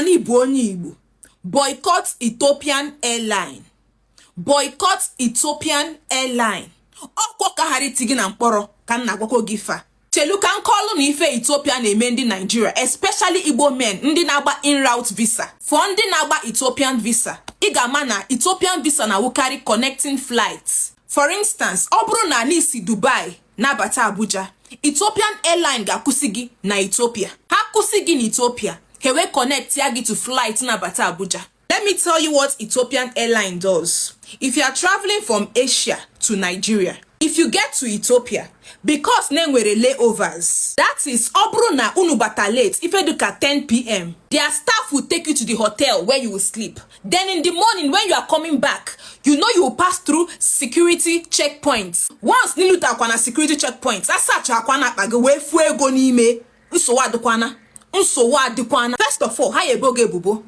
na ị bụ onye Igbo, boycott Ethiopian Airline, boycott Ethiopian Airline. Ọkwọ ka ghara iti gị na mkpọrọ ka m na-agwakọ gị fa. Chelu ka nkọlụ na ife Ethiopia na-eme ndị Nigeria, especially Igbo men ndị na-agba in-route visa. For ndị na-agba Ethiopian visa, ị ga-ama na Ethiopian visa na-awụkarị connecting flights. For instance, ọ bụrụ na n'isi Dubai na-abata Abuja, Ethiopian Airline ga-akwụsị gị na Ethiopia. Ha kwụsị gị na Ethiopia, ha wee connect ya gị to flight na-abata Abuja. Let me tell you what Ethiopian Airline does. If you are traveling from Asia to Nigeria, if you get to Ethiopia, because na enwere layovers, that is, ọ bụrụ na unu bata late, ife dịka 10 p.m., their staff will take you to the hotel where you will sleep. Then in the morning when you are coming back, you know you will pass through security checkpoints. Once n'ilutakwa na security checkpoints, asacha akwa na akpa gị wee fuo ego n'ime, nsogbu adịkwana, nsogbu adịkwana. First of all, ha ya ebo gị ebubo,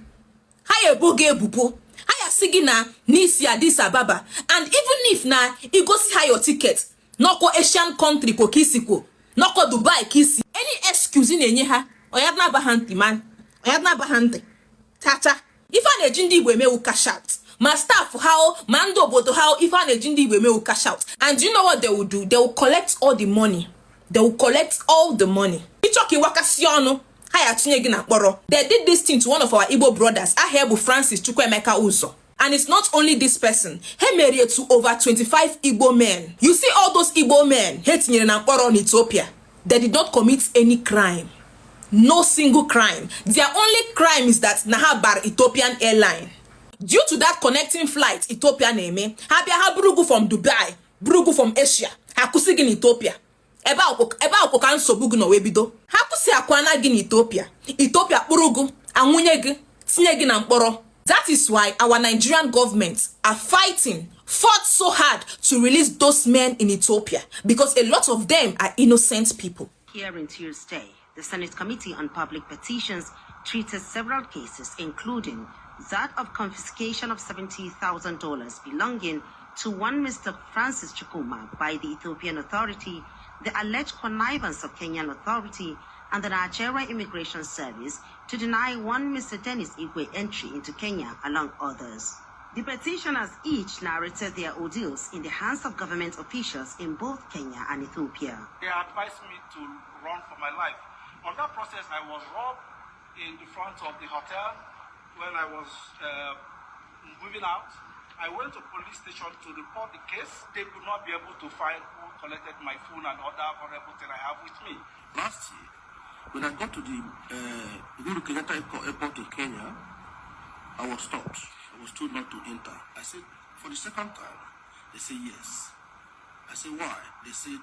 ha ya ebo gị ebubo, ha ya sị gị na n'isi Addis Ababa. And even if na igosi ha your ticket n'ọkwa Asian country kwo ka isi kwo n'ọkwa Dubai ka isi, any excuse ị na-enye ha, ọya na-aba ha ntị man, ọya na-aba ha ntị chacha. Ife a na-eji ndị Igbo emewu cash out, ma staff ha o, ma ndị obodo ha o, ife a na-eji ndị Igbo emewu cash out. And you know what they will do? They will collect all the money. They will collect all the money. Ịchọ ka ịwakasị ọnụ, ha ya tinye gị na mkpọrọ. They did this thing to one of our Igbo brothers, aha bụ Francis Chukwuemeka Ụzọ. And it's not only this person. Ha merie to over 25 Igbo men. You see all those Igbo men ha tinyere na mkpọrọ n'Ethiopia, they did not commit any crime, no single crime. Their only crime is that na ha bara Ethiopian Airline. Due to that connecting flight Ethiopia na-eme, ha bịa, ha burugu from Dubai, burugu from Asia, ha kwụsị gị n'Ethiopia. Ebe akwụkwọ ka nsogbu gị nọ wee bido. Ha kwụsị akwana gị n'Ethiopia, Ethiopia kpụrụ gị, anwụnye gị, tinye gị na mkpọrọ. That is why our Nigerian government are fighting, fought so hard to release those men in Ethiopia, because a lot of them are innocent people. Hearing Tuesday, the Senate Committee on Public Petitions treated several cases, including that of confiscation of $70,000 belonging to one Mr. Francis Chukuma by the Ethiopian Authority, the alleged connivance of Kenyan Authority and the Nigeria Immigration Service to deny one Mr. Dennis Igwe entry into Kenya, among others. The petitioners each narrated their ordeals in the hands of government officials in both Kenya and Ethiopia. They advised me to run for my life. On that process, I was robbed in the front of the hotel when I was moving out. I went to police station to report the case. They could not be able to find who collected my phone and other valuable things I have with me. Last year, when I got to the Uhuru Kenyatta Airport in Kenya, I was stopped. I was told not to enter. I said, for the second time, they said yes. I said, why? They said,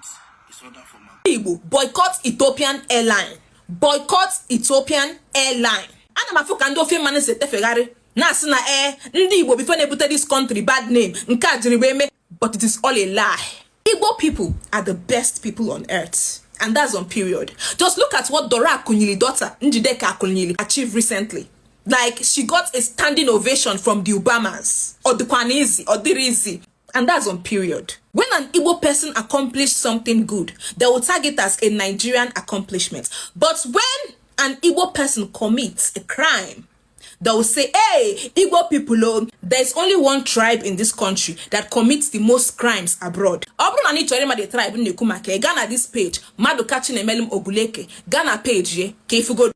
it's order from my Igbo, boycott Ethiopian Airline, boycott Ethiopian Airline. Ana m afụ ka ndị ofe mmanụ si etefegharị na-asị na ee, ndị Igbo before na-ebute this country bad name nke a jiri wee mee, but it is all a lie. Igbo people are the best people on earth, and that's on period. Just look at what Dora Akunyili daughter, Njideka Akunyili, achieved recently. Like, she got a standing ovation from the Obamas. Ọ dịkwana easy? Ọ dịrị easy. And that's on period. When an Igbo person accomplished something good, they will tag it as a Nigerian accomplishment. But when an Igbo person commits a crime, they will say, "Hey, Igbo people, oh." There's only one tribe in this country that commits the most crimes abroad. Ọ bụrụ na ị chọrọ ịma the tribe m na-ekwu maka ya, gaa na this page, Maduka Chinemelum Oguleke, gaa na page ye ka ifugo.